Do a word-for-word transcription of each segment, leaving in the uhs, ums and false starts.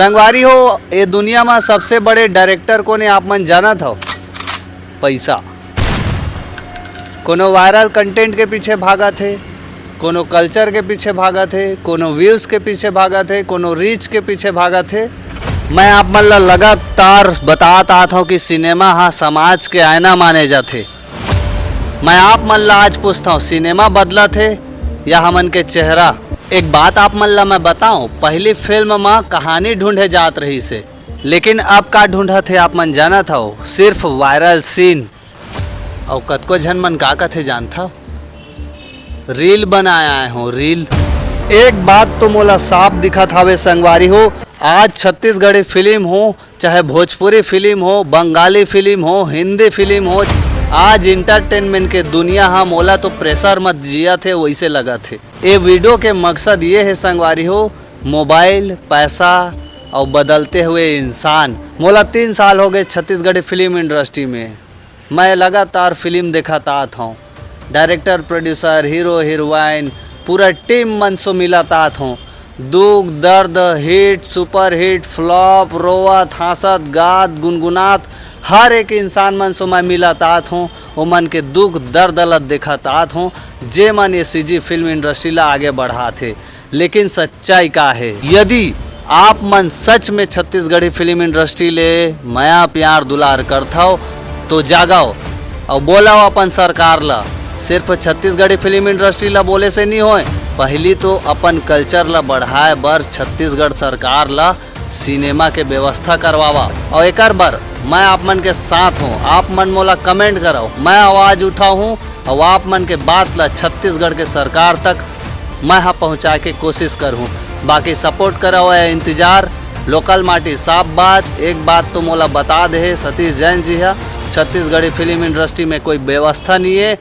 संगवारी हो, ये दुनिया में सबसे बड़े डायरेक्टर कोन हे आप मन जानत हव? पैसा। कोनो वायरल कंटेंट के पीछे भागत हे, कोनो कल्चर के पीछे भागत हे, कोनो व्यूज के पीछे भागत हे, कोनो रीच के पीछे भागत हे। मैं आप मन ला लगातार बतात आत हूँ कि सिनेमा हा समाज के आईना माने जाथे। मैं आप मन ला आज पूछता हूँ, सिनेमा बदलत हे या हमन के चेहरा? एक बात आप मन ला मैं बताऊं, पहली फिल्म म कहानी ढूंढे जात रहिस हे, लेकिन अब का ढूंढत हे आप मन जानत हव? सिर्फ वायरल सीन। अउ कतको झन मन का कथे जानत हव? रील बनाए आए हो, रील। एक बात तो मोला साफ दिखत हावे संगवारी हो, आज छत्तीसगढ़ी फिल्म हो, चाहे भोजपुरी फिल्म हो, बंगाली फिल्म हो, हिंदी फिल्म हो, आज एंटरटेनमेंट के दुनिया हा मोला तो प्रेशर म जियत हे वैसे लगत हे। ए वीडियो के मकसद ये हे संगवारी हो, मोबाइल, पैसा अउ बदलते हुए इंसान। मोला तीन साल हो गए छत्तीसगढ़ी फिल्म इंडस्ट्री में। मैं लगातार फिल्म देखत आत हूँ। डायरेक्टर, प्रोड्यूसर, हीरो, हीरोइन, पूरा टीम मन सो मिलत आत हूँ। दुख, दर्द, हिट, सुपर हिट, फ्लॉप, रोवत, हंसत, गात, गुनगुनात, हर एक इंसान मन सो मैं मिलत आत हूँ। ओमन के दुख दर्द ल देखत आत हूँ, जे मन ये सीजी फिल्म इंडस्ट्री ला आगे बढ़ात हे। लेकिन सच्चाई का हे? यदि आप मन सच में छत्तीसगढ़ी फिल्म इंडस्ट्री ले मया, प्यार, दुलार करथव, तो जागव अउ बोलव अपन सरकार ला। सिर्फ छत्तीसगढ़ी फिल्म इंडस्ट्री ला बोले से नहीं होय, पहली तो अपन कल्चर ला बढ़ाए बर छत्तीसगढ़ सरकार ला सिनेमा के व्यवस्था करवावा। अउ एकर बर मैं आप मन के साथ हूँ, आप मन मोला कमेंट करव, मैं आवाज उठाहूँ अउ आप मन के बात ला छत्तीसगढ़ के सरकार तक मैं हा पहुँचाए के कोशिश करहूँ। बाकी सपोर्ट करव या इंतजार, लोकल माटी साफ बात। एक बात तो मोला बता दे हे सतीश जैन जी हा, छत्तीसगढ़ी फिल्म इंडस्ट्री में कोई व्यवस्था नहीं है।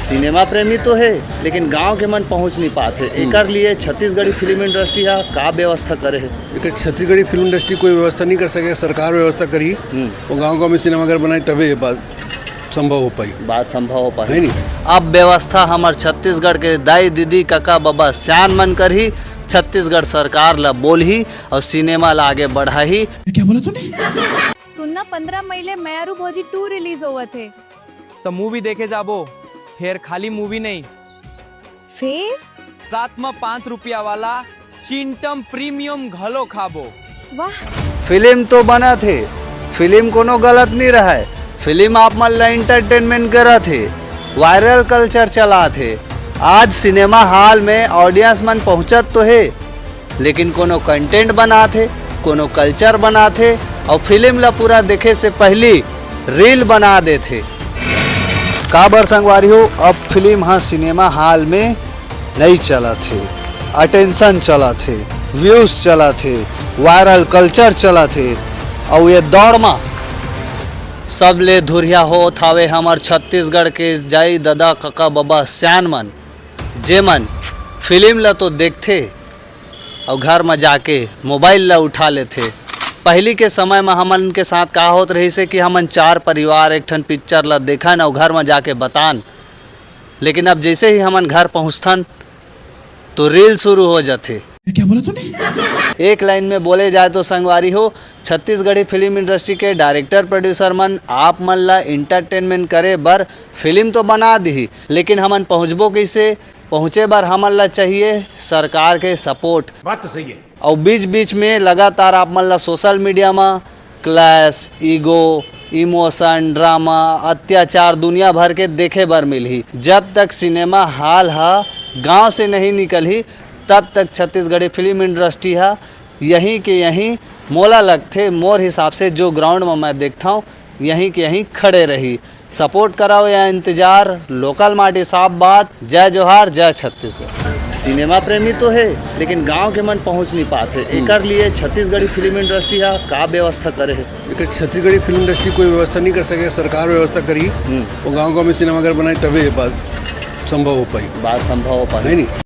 सिनेमा प्रेमी तो हे, लेकिन गांव के मन पहुंच नहीं पात हे। एकर लिए छत्तीसगढ़ी फिल्म इंडस्ट्री हा का व्यवस्था करे हे? एकर छत्तीसगढ़ी फिल्म इंडस्ट्री कोई व्यवस्था नहीं कर सके, सरकार व्यवस्था करही। वो गांव गांव में सिनेमाघर बनाए तबे ये बात संभव हो पाई। बात संभव हो पाई। है नहीं? अब व्यवस्था हमर छत्तीसगढ़ के दाई दीदी, कका बबा, सियान मन करही, छत्तीसगढ़ सरकार ला बोलही अउ सिनेमा ला आगे बढ़ाही। ये क्या बोला तूने? सुनना, पंद्रह मई ले मयारू भौजी टू रिलीज होवत हे। त मूवी देखे जाबो, फेर खाली मूवी नहीं, फेर? साथ म पाँच रुपया वाला चिंटम प्रीमियम घलो खाबो। वाह। फिल्म तो बनत हे, फिल्म कोनो गलत नहीं रहय, फिल्म आप मन ला एंटरटेनमेंट करत हे, वायरल कल्चर चलात हे। आज सिनेमा हॉल में ऑडियंस मन पहुंचत तो हे, लेकिन कोनो कंटेंट बनात हे, कोनो कल्चर बनात हे, अउ फिल्म ला पूरा देखे से पहली रील बना देत हे। काबर संगवारी हो, अब फिल्म हा सिनेमा हॉल में नहीं चलत हे, अटेंशन चलत हे, व्यूज चलत हे, वायरल कल्चर चलत हे, अउ ये दौड़ मा सबले धुरिया होत हावे हमर छत्तीसगढ़ के जाई ददा, कका, बबा, सियान मन, जेमन फिल्म ला तो देखथे अउ घर म जाके मोबाइल ला उठा लेथे। पहिली के समय म हमन के साथ का होत रहिस हे कि हमन चार परिवार एक ठन पिक्चर ला देखन अउ घर म जाके बतान, लेकिन अब जैसे ही हमन घर पहुंचथन तो रील शुरू हो जाथे। ये क्या बोला तूने? एक लाइन में बोले जाए तो संगवारी हो, छत्तीसगढ़ी फिल्म इंडस्ट्री के डायरेक्टर प्रोड्यूसर मन आप मन ला एंटरटेनमेंट करे बर फिल्म तो बना दिही, लेकिन हमन पहुंचबो कइसे? पहुंचे बर हमन ला चाहिए सरकार के सपोर्ट। बात तो सही है। अउ बीच बीच में लगातार आप मन ला सोशल मीडिया म क्लैश, ईगो, इमोशन, ड्रामा, अत्याचार दुनिया भर के देखे बर मिलही। जब तक सिनेमा हॉल ह गांव से नहीं निकलही, तब तक छत्तीसगढ़ी फिल्म इंडस्ट्री ह यहीं के यहीं, मोला लगथे, मोर हिसाब से जो ग्राउंड म मैं देखथंव, यहीं के यहीं खड़े रही। सपोर्ट कराओ या इंतजार, लोकल माटी साफ बात। जय जोहार, जय छत्तीसगढ़। सिनेमा प्रेमी तो हे, लेकिन गांव के मन पहुंच नहीं पात हे। एकर लिए छत्तीसगढ़ी फिल्म इंडस्ट्री हा का व्यवस्था करे हे? एकर छत्तीसगढ़ी फिल्म इंडस्ट्री कोई व्यवस्था नहीं कर सके, सरकार व्यवस्था करही। वो गांव गांव में सिनेमाघर बनाए तबे ये बात संभव हो पाई। बात संभव हो पाई। है नहीं?